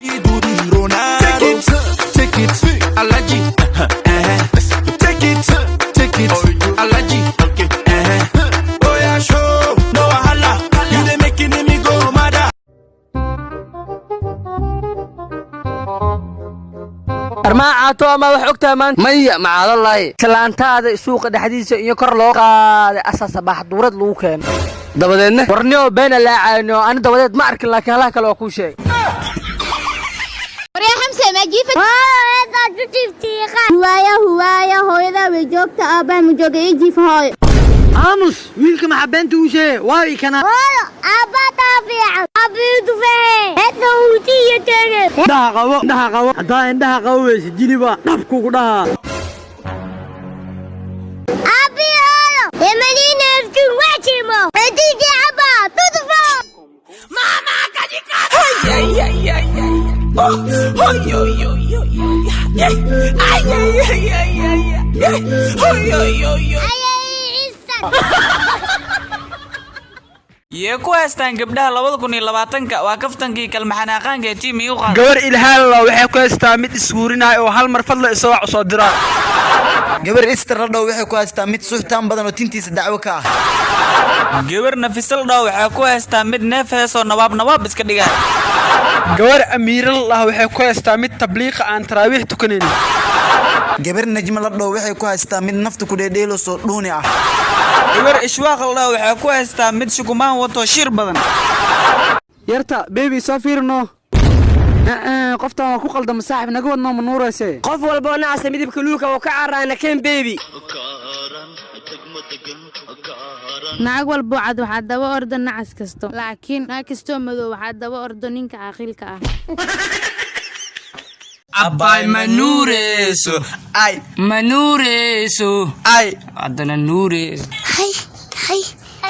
Take it, take it, Alaji. Take it, take it, Alaji. Okay. Oh yeah, show, no wahala. You dey making me go mad. Armaacato ama wax ogtahay maanta? Maya, macaadalahi, islaantaada suuqa dhexdiisa iyo kor loo qaaday asaasa baaxduurad lagu keeno, dabadeedna warnio beena laacayno. Ani dabadeed ma arkin, laakiin halaha kale waa kuu sheegay. Waryaa Xamse, ma jiifa hooyadaa ku jiiftiiqa? Huwaaya huwaaya, hooyadaa way joogta, aabbaa ma jooga, ii jiif hooyo. Aamus, wiilka maxaa beenta uu sheegay? Waa kana. Hooyo, aabbaa taa fiican, aabbuu dufehe heedna huutiyo teene. Indhaha qabo, indhaha qabo. Haddaa indhaha qabo weyse, jiliba dhab kugu dhahaa. Aabbii hooyo yamaniina iftun wajimo ediji abba tudufo. Ayay ciisan. Yee ku haystaan gabdhaha 2020-ka? Waa kaftankii kalmaxanaaqaanka ee tiim iu qaada. Gabar Ilhaalala waxay ku haystaa mid isguurinaya oo hal mar fadla isoo wax soo diraa. Gabar Ister la dhow waxay ku haystaa mid suuxtaan badan oo tintiisa dacwo ka ah. Gabar Nafisal dhow waxay ku haystaa mid neef heesoo nabaab nabaab iska dhigaa. Gabar Amiira la dhaho waxay ku haystaa mid tabliiqa aan taraawiix tukanayn. Gabar Najmo la dhow waxay ku haystaa mid nafta ku dheedheelo soo dhuuni ah. Gabar Ishwaaq la dhow waxay ku haystaa mid shukumaan wato shir badan. Yarta bebi, soo fiirino, qoftaan waa ku qaldama. Saaxib, naga wadnoo, ma nuurayse? Qof walba oo nacasa midabka luulka oo ka carraana keen beebi. Naag walbo cad waxaa daba orda nacas kasto, laakiin naag kastoo madow waxaa daba ordo ninka caaqilka ah. Abay, ma nuureyso? Ay, ma nuureyso? Ay, haddana nuureyso. Hay hay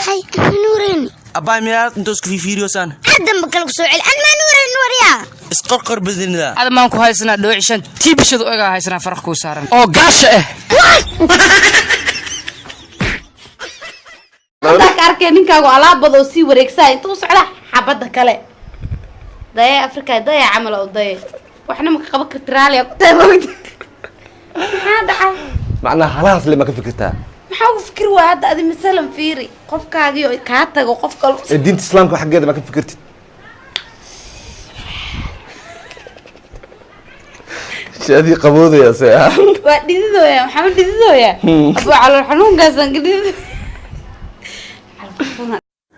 hay, ma nuureyni. Abay, miyaad inta isku fiifiiriyosaan? Caddanba kale ku soo celi, an ma nuureyni waryaa. Isqorqor badinida. Ada maan ku haysanaa dhoocishan tiibishadu egaa haysanaa faraq kuu saaran oo gaasha ah. Haddaa ka arkay ninkaagu alaabada oo sii wareegsaa inta u socda xabadda kale daya Afrika daya camal oo daya waxna maka qaban karti, raaliya ku tahay moogta. Maxaa dhacay? Macnaha halahaas le ma ka fikirtaa? Maxaa ugu fikir waa hadda adi masalan fiiri qofkaagii oo kaa tago qof kale. Ee diinta islaamka xaggeeda ma ka fikirtid? Shaadii qaboodaya se ah. Waa dhididooya, maxaa ma dhididooya abuu, calool xanuunkaasaan ka dhidid.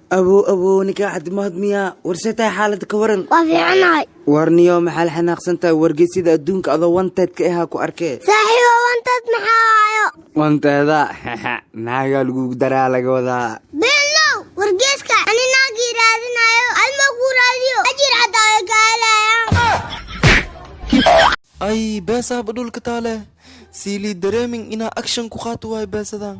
Abow abow, ninkaa xadimahad miyaa? Warsee tahay xaaladda, ka waran? Waa fiicanahay. Warniyo, maxaa la xanaaqsan tahay? Wargeysyada adduunka adoo wanteedka ahaa ku arkee. Saaxiibo, wantad maxaa waayo? Wanteeda naagaa lagu daraa laga wadaa. Beenlow, wargeeska ani naagii raadinayo alma kuu raadiyo ajir caddaa way kaalayaan. Ay, beesaaba dhulka taale siilii dareeming inaa action ku qaato waayo beesadaan.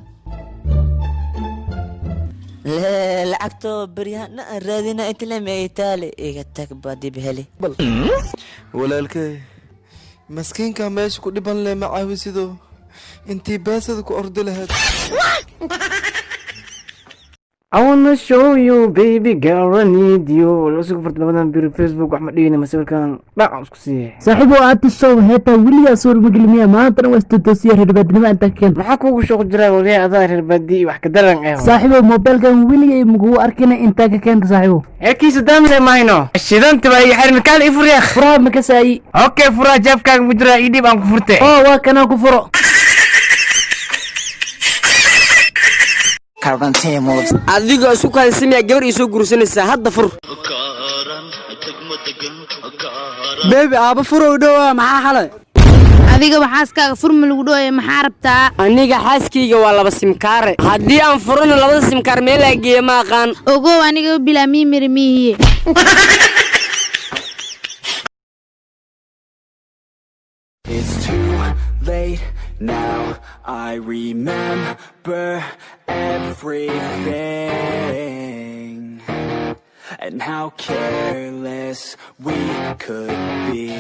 Lacagto beryahana aan raadina intilameytaale, iga tag baa dib heli. Walaalkay, maskiinkaa meesha ku dhiban leh ma caawisido intii beesada ku ordi lahayd. I wanna show you, baby girl, I need you. La soo farta labadan bir Facebook wax ma dhigin, masawirkan dhac isku siiyay. Saaxiibo, aad tusow heetaa weligaa soo magelimiya maantana waa istutoosiya reer baadnimo inta keen. Maxaa kuugu shooq jira waliya adaa reer baadi wax ka daran eh? Saaxiibo, mobilkan weligay makugu arkina, intaa ka keenta saaxiibo? Heerkiisa daamile mahayno. Shidanta baa iyo xirmikaal i furya. Furaha ma ka saayi? Okay, furaha jeebkaaga mu jira, ii dhiib aan ku furte. Oo waa kanaa, ku furo. Adigoo isku kaadisamiyaa gabar ii soo guursanaysaa? Hadda fur. Beebi, aaba furow dhowaa, maxaa xalay? Adiga waxaaskaaga furma lagu dhooya, maxaa rabtaa? Aniga xaaskayga waa laba simkaare, haddii aan furano labada simkaar meel aa geeya ma aqaan. Ogow, aniga bilaa miimiri miihiye. It's too late now. I remember everything and how careless we could be.